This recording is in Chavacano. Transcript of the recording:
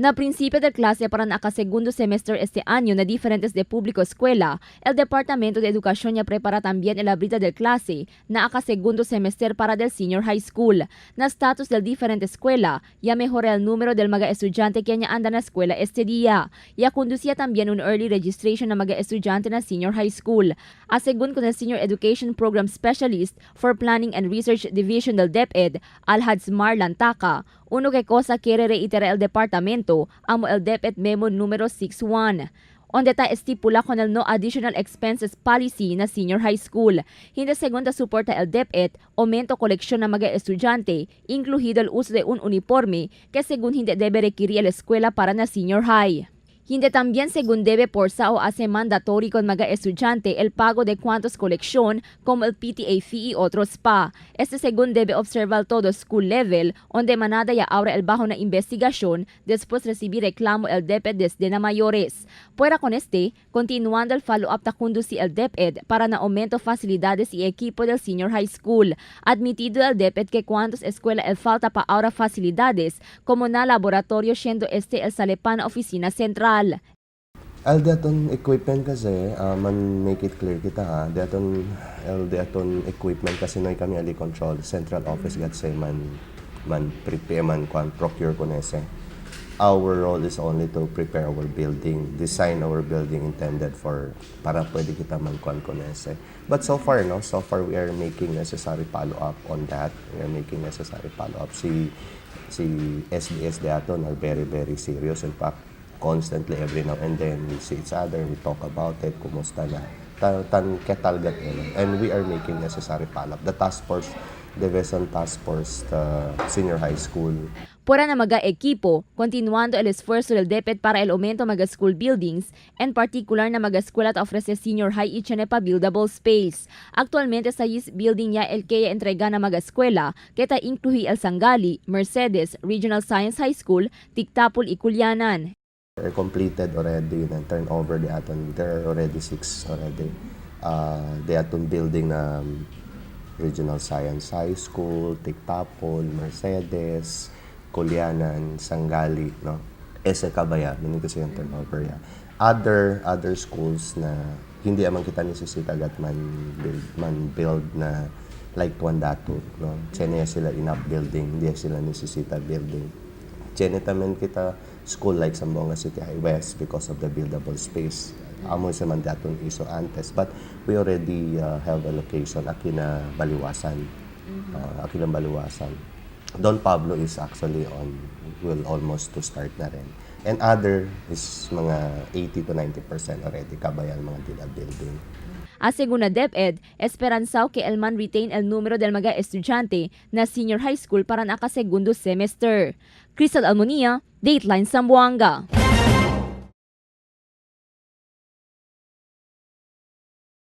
Na principio de clase para na segundo semestre este año na diferentes de público escuela, el Departamento de Educación ya prepara también el abrida del clase na aka segundo semestre para del senior high school. Na status del diferente escuela, ya mejora el número del mga estudiante que anda na escuela este día. Ya conducía también un early registration na mga estudiante na senior high school. A según con el Senior Education Program Specialist for Planning and Research Division del DepEd, Alhads Marlan Taka, uno que cosa quiere reiterar el departamento, amo el DepEd Memo número 61 donde ta estipula con el no additional expenses policy na senior high school. Hindi segunda suporta el DepEd, aumento colección na mga estudyante, incluido el uso de un uniforme que según hindi debe requerir la escuela para na senior high. Hindi también según debe porsa o hace mandatory con mga estudyante el pago de cuantos colección como el PTA fee y otros pa. Este según debe observar todo school level, donde manada ya ahora el bajo na investigación después recibir reclamo el DepEd desde na mayores. Fuera con este, continuando el follow-up ta conduci el DepEd para na aumento facilidades y equipo del senior high school. Admitido el DepEd que cuantos escuela el falta pa ahora facilidades como na laboratorio siendo este el salepan oficina central. El deaton equipment kasi, man make it clear kita ha, deaton el deaton equipment kasi noy kami ali control central office gat say man prepare man kwan procure kon ese. Our role is only to prepare our building, design our building intended for para pwede kita man kwan kon ese. But so far, no, so far we are making necessary follow up on that. We are making necessary follow up. Si SDS deaton are very, very serious. In fact, constantly every now and then we see each other, we talk about it, kumusta na. Tan ketal gat and we are making necessary follow-up. The task force, Division Task Force, the senior high school. Pura na mga equipo, continuando el esfuerzo del DepEd para el aumento mga school buildings, en particular na mga escuela ta ofrece senior high y tiene pa buildable space. Actualmente sa is building ya el que entrega na mga escuela, que ta incluye el Sangali, Mercedes, Regional Science High School, Tictapul y Culianan. Are completed already and turn over the aton. There are already six already. The aton building na Regional Science High School, Tictapol, Mercedes, Culianan, Sangali, no? Ese kabaya, meaning kasi yung turnover ya. Other schools na hindi naman kita necessita gat man build na like tuan dato, no? Chene sila enough building, hindi sila necessita building. Chene tamen kita school like Zamboanga City High West because of the buildable space. Amo sa man daton iso antes, but we already have a location aki na Baliwasan. Aki na Baliwasan. Don Pablo is actually on will almost to start na rin. And other is mga 80 to 90% already kabayan mga dila building. A según na DepEd, esperanzao que el man retain el número del mga estudyante na senior high school para naka segundo semester. Crystal Almonia, Dateline Zamboanga.